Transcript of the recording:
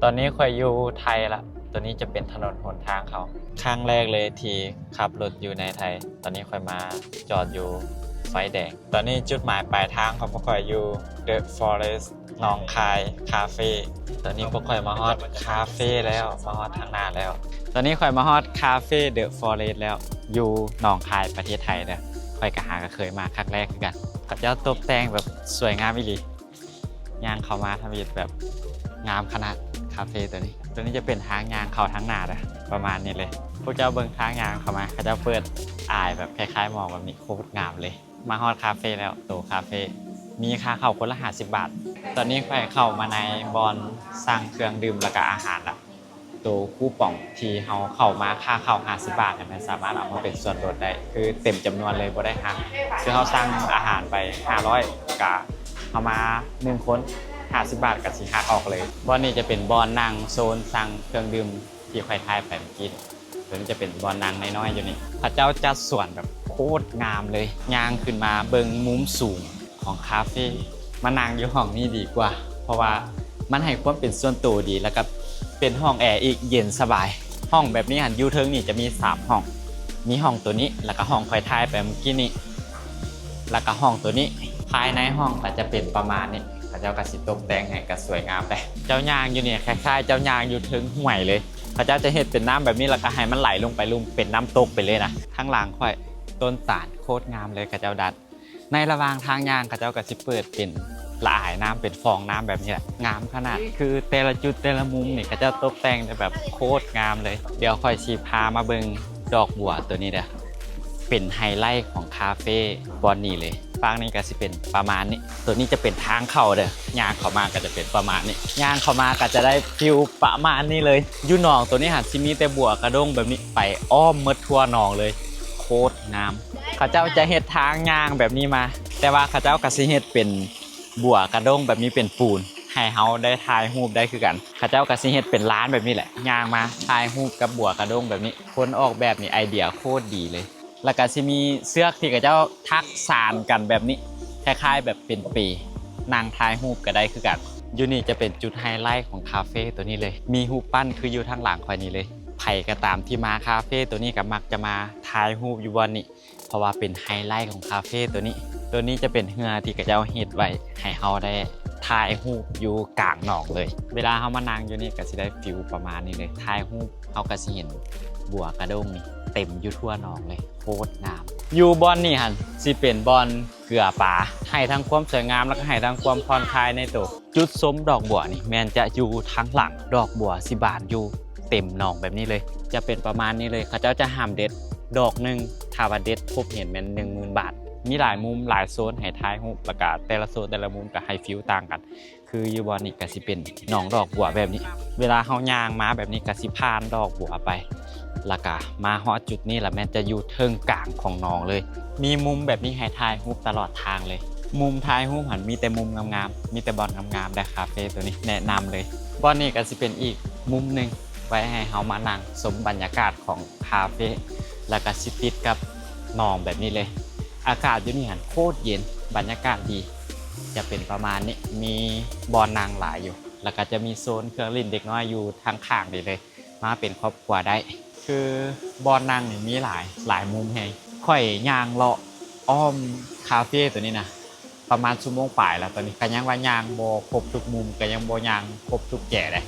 ຕອນນີ້ຂ້ອຍຢູ່ໄທລະ. ຕົວນີ້ຈະເປັນຖະໜົນຫົນທາງເຂົາ. ຄັ້ງແລກເລີຍທີ່ຂັບລົດຢູ່ໃນໄທ. ຕອນນີ້ຂ້ອຍມາຈອດຢູ່ໄຟແດງ. ຕອນນີ້ຈຸດໝາຍປາຍທາງຂອງພວກຂ້ອຍຢູ່ The Forest ໜອງຄາຍ Cafe. ຕອນນີ້ພວກຂ້ອຍມາຮອດ Cafe ແລ້ວ, ມາຮອດທາງໜ້າແລ້ວ. ຕອນນີ້ຂ້ອຍມາຮອດ Cafe The Forest ແລ້ວ, ຢູ່ໜອງຄາຍ ປະເທດໄທເດີ. ຂ້ອຍກໍຫາກໍເຄີຍມາຄັ້ງແລກຄືກັນ. ເຂົາເຈົ້າຕົບແຕ່ງແບບສວຍງາມອີ່ຫຼີ. ຍ່າງເຂົ້າມາທຳອິດແບບງາມຂະໜາດ Cafe ຕົວນີ້. ຕົວນີ້ຈະເປັນທາງຍ່າງເຂົ້າທາງໜ້າເດີ, ປະມານນີ້ເລີຍ. ພວກເຈົ້າເບິ່ງທາງຍ່າງເຂົ້າມາ, ເຂົາເຈົ້າເປີດອາຍແບບຄ້າຍໆໝອກແບບນີ້, ໂຄດງາມເລີຍ. ມາຮອດ Cafe ແລ້ວ, ໂຕ Cafe ມີຄ່າເຂົ້າຄົນລະຫ້າສິບບາດ. ຕອນນີ້ຂ້ອຍເຂົ້າມາໃນບ່ອນສັ່ງເຄື່ອງດື່ມ ແລ້ວກະອາຫານລະ. ໂຕຄູປອງທີ່ເຮົາເຂົ້າມາ ຄ່າເຂົ້າຫ້າສິບບາດ ແມ່ນສາມາດເອົາມາເປັນສ່ວນລົດໄດ້, ຄືເຕັມຈຳນວນເລີຍ, ບໍ່ໄດ້ຫັກ. ຄືເຮົາສັ່ງອາຫານໄປຫ້າຮ້ອຍ ກະເຮົາມາໜຶ່ງຄົນ ຫ້າສິບບາດ ກະຊິຫັກອອກເລີຍ. ບ່ອນນີ້ຈະເປັນບ່ອນນັ່ງໂຊນສັ່ງເຄື່ອງດື່ມທີ່ຂ້ອຍຖ່າຍໄປເມື່ອກີ້. ຕົວນີ້ຈະເປັນບ່ອນນັ່ງນ້ອຍໆຢູ່ນີ້. ເຂົາເຈົ້າຈັດສວນແບບໂຄດງາມເລີຍ. ຍ່າງຂຶ້ນມາເບິ່ງມຸມສູງຂອງ Cafe. ມານັ່ງຢູ່ຫ້ອງນີ້ດີກວ່າ, ເພາະວ່າມັນໃຫ້ຄວາມເປັນສ່ວນໂຕດີ, ແລ້ວກໍເປັນຫ້ອງແອອີກ, ເຢັນສະບາຍ. ຫ້ອງແບບນີ້ຫັ້ນ ຢູ່ເທິງນີ້ຈະມີສາມຫ້ອງ, ມີຫ້ອງຕົວນີ້, ແລ້ວກໍຫ້ອງຂ້ອຍຖ່າຍໄປເມື່ອກີ້ນີ້, ແລ້ວກໍຫ້ອງຕົວນີ້. ພາຍໃນຫ້ອງກໍຈະເປັນປະມານນີ້, ເຂົາເຈົ້າກໍຊິຕົກແຕ່ງໃຫ້ກໍສວຍງາມເດ້. ເຈົ້າຍ່າງຢູ່ນີ້ ຄ້າຍໆເຈົ້າຍ່າງຢູ່ເທິງຫ້ວຍເລີຍ. ເຂົາເຈົ້າຈະເຮັດເປັນນ້ຳແບບນີ້ ແລ້ວກໍໃຫ້ມັນໄຫຼລົງໄປລຸ່ມເປັນນ້ຳຕົກໄປເລີຍນະ. ທາງຫຼັງຂ້ອຍ ຕົ້ນຕານໂຄດງາມເລີຍ, ເຂົາເຈົ້າດັດ. ໃນລະຫວ່າງທາງຍ່າງ ເຂົາເຈົ້າກໍຊິເປີດເປັນລະອາຍນ້ຳ ເປັນຟອງນ້ຳແບບນີ້ແຫຼະ, ງາມຂະໜາດ. ຄືແຕ່ລະຈຸດແຕ່ລະມຸມນີ້ ເຂົາເຈົ້າຕົກແຕ່ງໄດ້ແບບໂຄດງາມເລີຍ. ດຽວຂ້ອຍຊິພາມາເບິ່ງດອກບົວຕົວນີ້ເດີ້, ເປັນໄຮໄລຂອງຄາເຟບ່ອນນີ້ເລີຍ. ຝັ່ງນີ້ກໍຊິເປັນປະມານນີ້, ຕົວນີ້ຈະເປັນທາງເຂົ້າເດີ້. ຍ່າງເຂົ້າມາກໍຈະເປັນປະມານນີ້, ຍ່າງເຂົ້າມາກໍຈະໄດ້ຟີລປະມານນີ້ເລີຍ. ຢູ່ໜອງຕົວນີ້ຫັ້ນ ຊິມີແຕ່ບົວກະດົງແບບນີ້ ໄປອ້ອມໝົດທົ່ວໜອງເລີຍ, ໂຄດງາມ. ເຂົາເຈົ້າຈະເຮັດທາງຍ່າງແບບນີ້ມາ, ແຕ່ວ່າເຂົາເຈົ້າກໍຊິເຮັດເປັນບົວກະດົງແບບນີ້ເປັນປູນ ໃຫ້ເຮົາໄດ້ຖ່າຍຮູບໄດ້ຄືກັນ. ເຂົາເຈົ້າກໍຊິເຮັດເປັນລານແບບນີ້ແຫຼະ, ຍ່າງມາຖ່າຍຮູບກັບບົວກະດົງແບບນີ້. ຄົນອອກແບບນີ້ໄອເດຍໂຄດດີເລີຍ. ແລ້ວກໍຊິມີເຊືອກທີ່ເຂົາເຈົ້າຖັກສານກັນແບບນີ້, ຄ້າຍໆແບບເປັນເປ, ນັ່ງຖ່າຍຮູບກໍໄດ້ຄືກັນ. ຢູ່ນີ້ຈະເປັນຈຸດໄຮໄລຂອງຄາເຟຕົວນີ້ເລີຍ, ມີຮູບປັ້ນຄືຢູ່ທາງຫຼັງຂ້ອຍນີ້ເລີຍ. ໃຜກໍຕາມທີ່ມາຄາເຟຕົວນີ້ກໍມັກຈະມາຖ່າຍຮູບຢູ່ບ່ອນນີ້, ເພາະວ່າເປັນໄຮໄລຂອງຄາເຟຕົວນີ້. ຕົວນີ້ຈະເປັນເຮືອທີ່ເຂົາເຈົ້າເຮັດໄວ້ໃຫ້ເຮົາໄດ້ຖ່າຍຮູບຢູ່ກາງໜອງເລີຍ. ເວລາເຮົາມານັ່ງຢູ່ນີ້ກໍຊິໄດ້ຟີລປະມານນີ້ເລີຍ, ຖ່າຍຮູບເຮົາກໍຊິເຫັນບົວກະດົງນີ້ເຕັມຢູ່ທົ່ວໜອງເລີຍ, ໂຄດງາມ. ຢູ່ບ່ອນນີ້ຫັ້ນຊິເປັນບ່ອນເກືອປາ, ໃຫ້ທັງຄວາມສວຍງາມ ແລ້ວກໍໃຫ້ທັງຄວາມຜ່ອນຄາຍໃນໂຕ. ຈຸດຊົມດອກບົວນີ້ແມ່ນຈະຢູ່ທາງຫຼັງ, ດອກບົວຊິບານຢູ່ເຕັມໜອງແບບນີ້ເລີຍ, ຈະເປັນປະມານນີ້ເລີຍ. ເຂົາເຈົ້າຈະຫ້າມເດັດດອກໜຶ່ງ, ຖ້າວ່າເດັດຄົບເຫັນແມ່ນໜຶ່ງໝື່ນບາດ. ມີຫຼາຍມຸມຫຼາຍໂຊນໃຫ້ຖ່າຍຮູບ, ແລ້ວກະແຕ່ລະໂຊນແຕ່ລະມຸມກໍໃຫ້ຟີລຕ່າງກັນ. ຄືຢູ່ບ່ອນນີ້ກໍຊິເປັນໜອງດອກບົວແບບນີ້, ເວລາເຮົາຍ່າງມາແບບນີ້ກໍຊິຜ່ານດອກບົວໄປ, ແລ້ວກະມາຮອດຈຸດນີ້ລະແມ່ນຈະຢູ່ເທິງກາງຂອງໜອງເລີຍ. ມີມຸມແບບນີ້ໃຫ້ຖ່າຍຮູບຕະຫຼອດທາງເລີຍ. ມຸມຖ່າຍຮູບຫັ້ນມີແຕ່ມຸມງາມໆ, ມີແຕ່ບ່ອນງາມໆເດີ້. ຄາເຟຕົວນີ້ແນະນຳເລີຍ. ບ່ອນນີ້ກໍຊິເປັນອີກມຸມໜຶ່ງ ໄວ້ໃຫ້ເຮົາມານັ່ງຊົມບັນຍາກາດຂອງຄາເຟ, ແລ້ວກໍຊິຕິດກັບໜອງແບບນີ້ເລີຍ. ອາກາດຢູ່ນີ້ຫັ້ນໂຄດເຢັນ, ບັນຍາກາດດີ, ຈະເປັນປະມານນີ້. ມີບ່ອນນັ່ງຫຼາຍຢູ່, ແລ້ວກໍຈະມີໂຊນເຄື່ອງຫຼິ້ນເດັກນ້ອຍຢູ່ທາງຂ້າງນີ້ເລີຍ, ມາເປັນຄອບຄົວໄດ້. ຄືບ່ອນນັ່ງນີ້ມີຫຼາຍ, ຫຼາຍມຸມແຮງ. ຂ້ອຍຍ່າງເລາະອ້ອມຄາເຟຕົວນີ້ນະ ປະມານຊົ່ວໂມງປາຍແລ້ວ, ຕອນນີ້ກໍຍັງວ່າຍ່າງບໍ່ຄົບທຸກມຸມ, ກໍຍັງບໍ່ຍ່າງຄົບທຸກແຈເດ້.